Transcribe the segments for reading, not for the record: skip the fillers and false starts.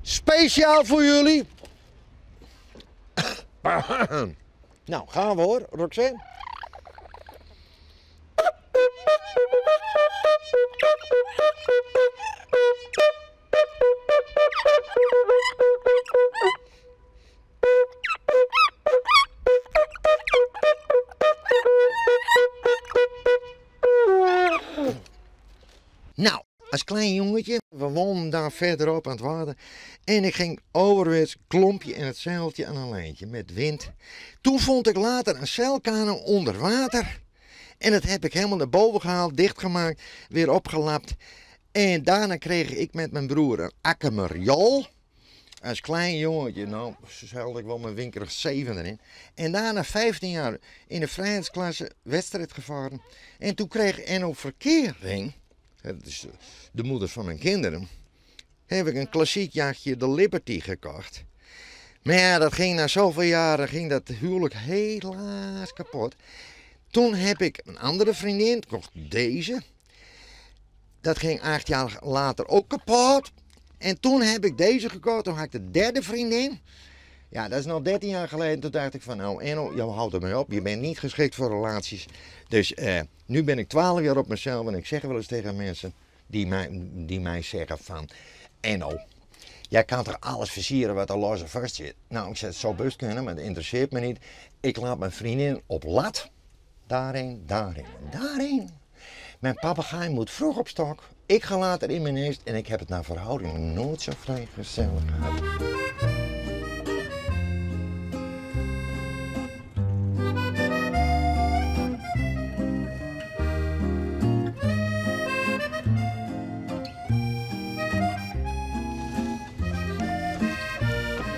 Speciaal voor jullie. Nou, gaan we hoor, Roxanne. Nou, als klein jongetje, we woonden daar verderop aan het water. En ik ging ouderwets klompje en het zeiltje aan een lijntje met wind. Toen vond ik later een zeilkano onder water. En dat heb ik helemaal naar boven gehaald, dichtgemaakt, weer opgelapt. En daarna kreeg ik met mijn broer een Akkemerjol. Als klein jongetje, nou, zeilde ik wel mijn winkerig 7 erin. En daarna 15 jaar in de vrijheidsklasse wedstrijd gevaren. En toen kreeg Enno Verkering, dat is de moeder van mijn kinderen, heb ik een klassiek jachtje, de Liberty, gekocht. Maar ja, dat ging na zoveel jaren, ging dat huwelijk helaas kapot. Toen heb ik een andere vriendin, kocht deze. Dat ging 8 jaar later ook kapot. En toen heb ik deze gekocht, toen had ik de derde vriendin. Ja, dat is nog 13 jaar geleden. Toen dacht ik van, nou Enno, jou houdt ermee op. Je bent niet geschikt voor relaties. Dus nu ben ik 12 jaar op mezelf en ik zeg wel eens tegen mensen die mij zeggen van, Enno, jij kan toch alles versieren wat er los en vast zit? Nou, ik zeg, het zou best kunnen, maar dat interesseert me niet. Ik laat mijn vriendin op lat. Daarheen, daarheen en daarheen. Mijn papegaai moet vroeg op stok. Ik ga later in mijn nest en ik heb het naar verhouding nooit zo vrij gezellig gehad.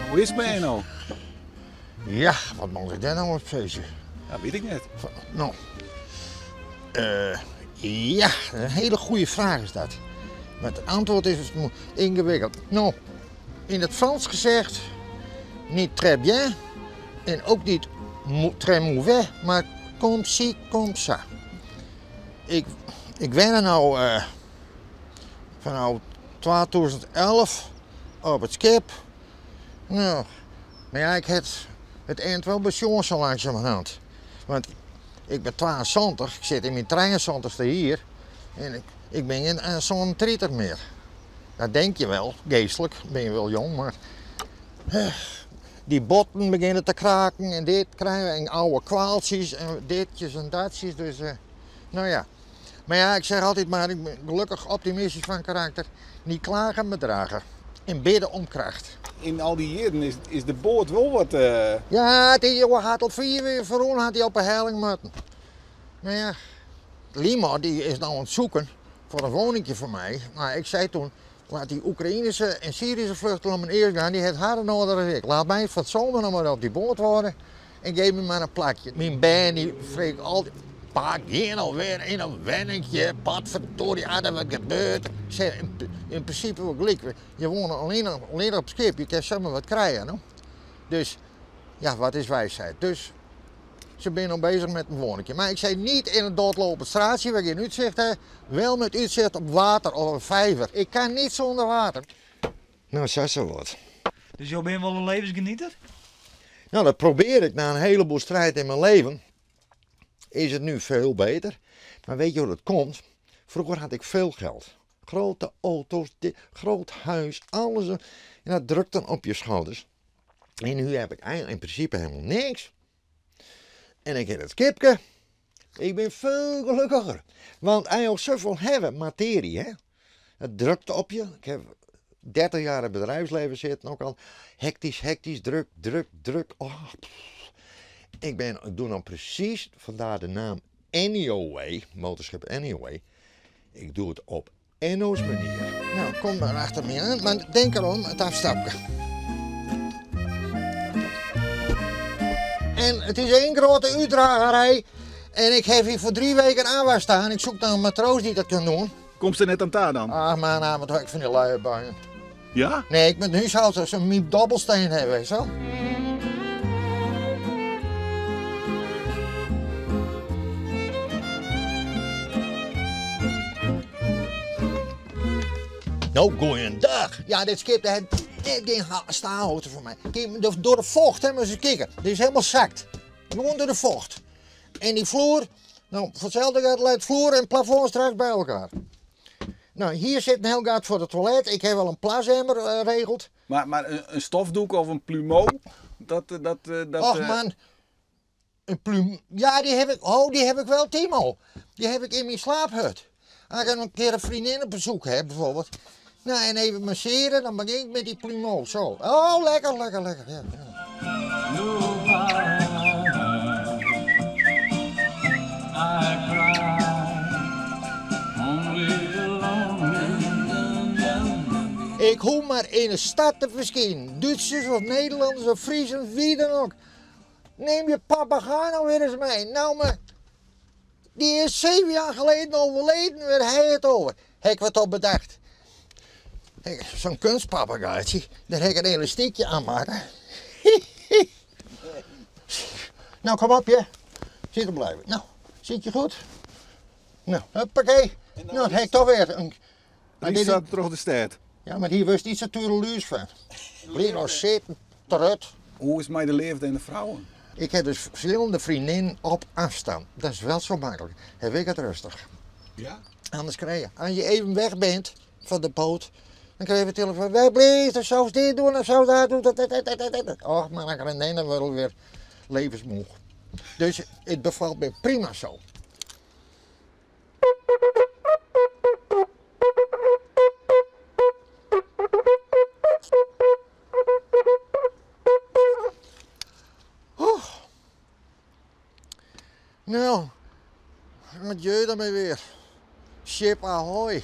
Hoe is het met Enno? Ja, wat moet ik daar nou op feestje? Ja, weet ik net. Ja, een hele goede vraag is dat. Maar het antwoord is ingewikkeld. Nou, in het Frans gezegd, niet très bien en ook niet très mauvais, maar comme ci, comme ça. Ik ben er nou vanaf 2011 op het schip. Nou, maar ja, ik heb het eind wel pensioen zo langzamerhand. Want ik ben 72, ik zit in mijn 73ste hier en ik ben geen zo'n 30 meer. Dat denk je wel, geestelijk ben je wel jong, maar die botten beginnen te kraken en dit krijgen we en oude kwaaltjes en ditjes en datjes, dus nou ja. Maar ja, ik zeg altijd maar, ik ben gelukkig optimistisch van karakter, niet klagen, maar dragen. En bidden om kracht. In al die jaren is de boot wel wat Ja, die jongen had al 4 uur voor had hij op een helling moeten. Nou ja, Lima die is nou aan het zoeken voor een woningje voor mij. Maar ik zei toen, laat die Oekraïnse en Syrische vluchtelingen maar eerst gaan, die heeft harder nodig dan ik. Laat mij van het zomer nog maar op die boot worden en geef me maar een plakje. Mijn band die vreeg altijd, pa, geen alweer in een wennetje, potverdorie, hadden wat gebeurd. Ik zei, in principe wel gelijk, je woont alleen op het schip, je kan zomaar wat krijgen. No? Dus, ja, wat is wijsheid? Dus, ze zijn nog bezig met een woningje. Maar ik zei niet in een doodlopend straatje waar geen uitzicht heb, wel met uitzicht op water of een vijver. Ik kan niet zonder water. Nou, zo is wat. Dus jij bent wel een levensgenieter? Nou, dat probeer ik na een heleboel strijd in mijn leven. Is het nu veel beter. Maar weet je hoe dat komt? Vroeger had ik veel geld. Grote auto's, groot huis, alles. En dat drukt dan op je schouders. En nu heb ik eigenlijk in principe helemaal niks. En ik heb het kipke. Ik ben veel gelukkiger. Want eigenlijk zoveel hebben, materie, hè? Het drukt op je. Ik heb 30 jaar in het bedrijfsleven zitten, ook al hectisch, hectisch, druk, druk, druk. Oh, pff. Ik doe dan precies, vandaar de naam Anyway, motorschip Anyway. Ik doe het op Enno's manier. Nou, kom maar achter me aan, maar denk erom, het afstapje. En het is één grote uitdragerij. En ik heb hier voor 3 weken aanwas staan. Ik zoek naar een matroos die dat kan doen. Komt ze net aan daar dan? Ach man, nou, wat ik van die luie buien. Ja? Nee, ik moet nu zelfs een miep dobbelsteen hebben, weet je wel. Nou, goeiedag. Ja, dit schip heeft Net gjin staalhoogte foar my. Door de vocht, hè, maar eens kijken. Dit is helemaal zakt. Gewoon door de vocht. En die vloer, nou, voor hetzelfde geld lijkt vloer en plafond straks bij elkaar. Nou, hier zit een heel gat voor het toilet. Ik heb wel een plasemmer geregeld. Maar een stofdoek of een plumeau, dat Och man, een plume. Ja, die heb ik. Oh, die heb ik wel, Timo. Die heb ik in mijn slaaphut. Als ik een keer een vriendin op bezoek heb, bijvoorbeeld. Nou, en even masseren, dan begin ik met die plumeau. Zo. Oh, lekker, lekker, lekker. Ja, ja. Ik hoef maar in een stad te verschijnen. Duitsers of Nederlanders of Friesen, wie dan ook. Neem je papegaai nou weer eens mee. Nou, maar die is 7 jaar geleden overleden, waar hij het over. Heb ik wat op bedacht. Zo'n kunstpapegaaitje, daar heb ik een elastiekje aan maken. Nou, kom op je. Zitten blijven. Nou, zit je goed? Nou, huppakee. Nou, dat heb ik toch weer. Een... Die staat terug de stad. Ja, maar hier was niet zo tureluurs van. Blijf nou zitten, trut. Hoe is mij de liefde en de vrouwen? Ik heb dus verschillende vriendinnen op afstand. Dat is wel zo makkelijk. Heb ik het rustig. Ja? Anders krijg je, als je even weg bent van de boot, dan krijg je een telefoon. Wij blijven, zou ze dit doen of zou dat doen. Dat, dat, dat, dat, dat. Och, maar dan krijg je wel weer levensmoe. Dus het bevalt me prima zo. Nou, adieu daarmee weer. Ship ahoy.